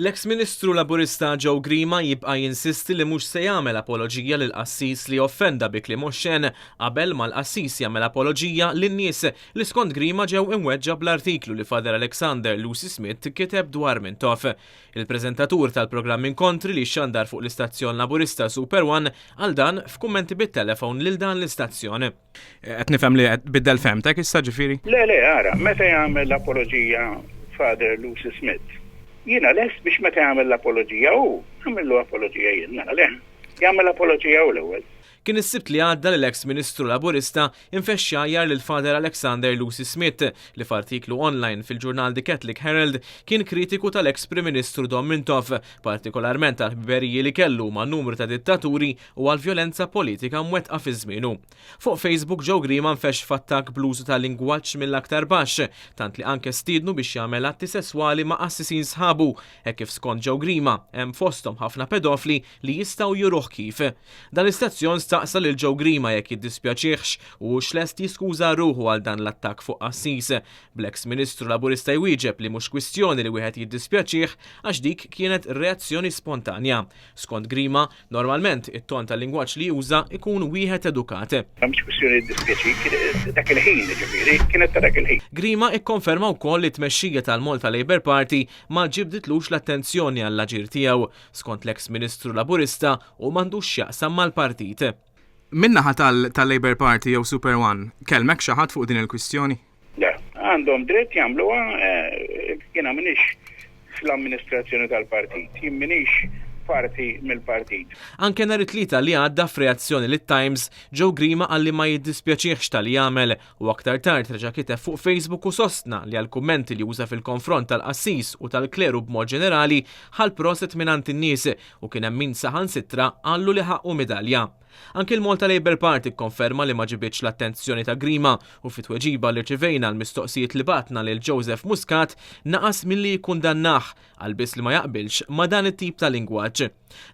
L-eks Ministru Laburista Joe Grima jibqa' jinsisti li mhux se jagħmel apoloġija lill-qassis li offenda bi kliem oxxen qabel ma l-qassis jagħmel apoloġija lin-nies li skont Grima ġew imweġġa' bl-artiklu li Father Alexander Lucy Smith kiteb dwar Mintoff. Il-preżentatur tal-programm Inkontri li xxandar fuq l-istazzjon Laburista Super One qal dan f'kummenti bit-telefon lil dan l-istazzjon. Qed nifhem li qed tbiddel fehmtek issa ġifieri? Le, le, ara, meta jagħmel l-apoloġija Father Lucy Smith, jiena lest biex meta jagħmel l-apoloġija hu, nagħmillu apoloġija jien, mela le. Jagħmel apoloġija hu l-ewwel. Kien is-Sibt li għadda li l-eks Ministru Laburista infexx jgħajjar lil Father Alexander Lucy Smith li f'artiklu online fil-ġurnal The Catholic Herald kien kritiku tal-eks Prim Ministru Dom Mintoff, partikolarment għall-ħbiberiji li kellu ma' numru ta' dittaturi u għall-vjolenza politika mwettqa fi żmienu. Fuq Facebook Joe Grima nfexx f'attakk bl-użu ta' lingwaġġ mill-aktar baxx, tant li anke stiednu biex jagħmel atti sesswali ma' qassisin sħabu, hekk kif skont Joe Grima hemm fosthom ħafna pedofli li jistgħu juruh kif. Dan l-istazzjon staqsa lil Joe Grima jekk jiddispjaċihx u hux lest jiskuża ruħu għal dan l-attakk fuq qassis, bl-eks Ministru Laburista jwieġeb li mhux kwistjoni li wieħed jiddispjaċih għax dik kienet reazzjoni spontanja. Skont Grima, Normalment, it-ton tal-lingwaġġ li juża jkun wieħed edukat. Mhix kwistjoni jiddispjaċik, dak il-ħin, jiġifieri, kienet ta' dak il-ħin. Grima ikkonferma wkoll li t-tmexxija tal-Malta Labour Party ma ġibditlux l-attenzjoni għall-aġir tiegħu. Skont l-eks Ministru Laburista, hu m'għandux x'jaqsam mal-partit. Min-naħa tal-Labour Party jew Super One, kellmek xi ħadd fuq din il-kwistjoni? Le, għandhom dritt jagħmluha, jiena m'iniex fl-amministrazzjoni tal-partit, jien m'iniex parti mill-partit. Anke nhar it-Tlieta li għadda f'reazzjoni lit-Times, Joe Grima qal li ma jiddispjaċihx talli għamel u aktar tard reġa' kiteb fuq Facebook u sostna li għall-kummenti li uża fil-konfront tal-qassis u tal-kleru b'mod ġenerali ħa l-proset mingħand in-nies u kien hemm min saħansitra qallu li ħaqqu midalja. Anki l-Malta Labour Party kkonferma li ma ġibidx l-attenzjoni ta' Grima u fi tweġiba li rċivejna għall-mistoqsijiet li bagħatna lil Joseph Muscat naqas milli jikkundannah għal biss li ma jaqbilx ma' dan it-tip ta' lingwaġġ.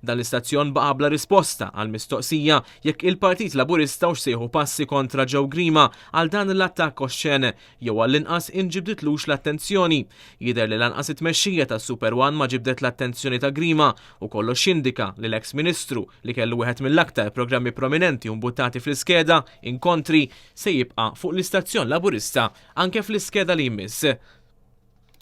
Dan l-istazzjon baqa' bla risposta għall-mistoqsija jekk il-Partit Laburista hux se jieħu passi kontra Joe Grima għal dan l-attakk oxxen jew għall-inqas inġibditlux l-attenzjoni. Jidher li lanqas it-tmexxija tas-Super One ma ġibdet l-attenzjoni ta' Grima u kollox jindika li l-eks Ministru, li kellu wieħed mill-aktar programmi prominenti u mbuttati fl-iskeda, Inkontri, se jibqa' fuq l-istazzjon Laburista anke fl-iskeda li jmiss.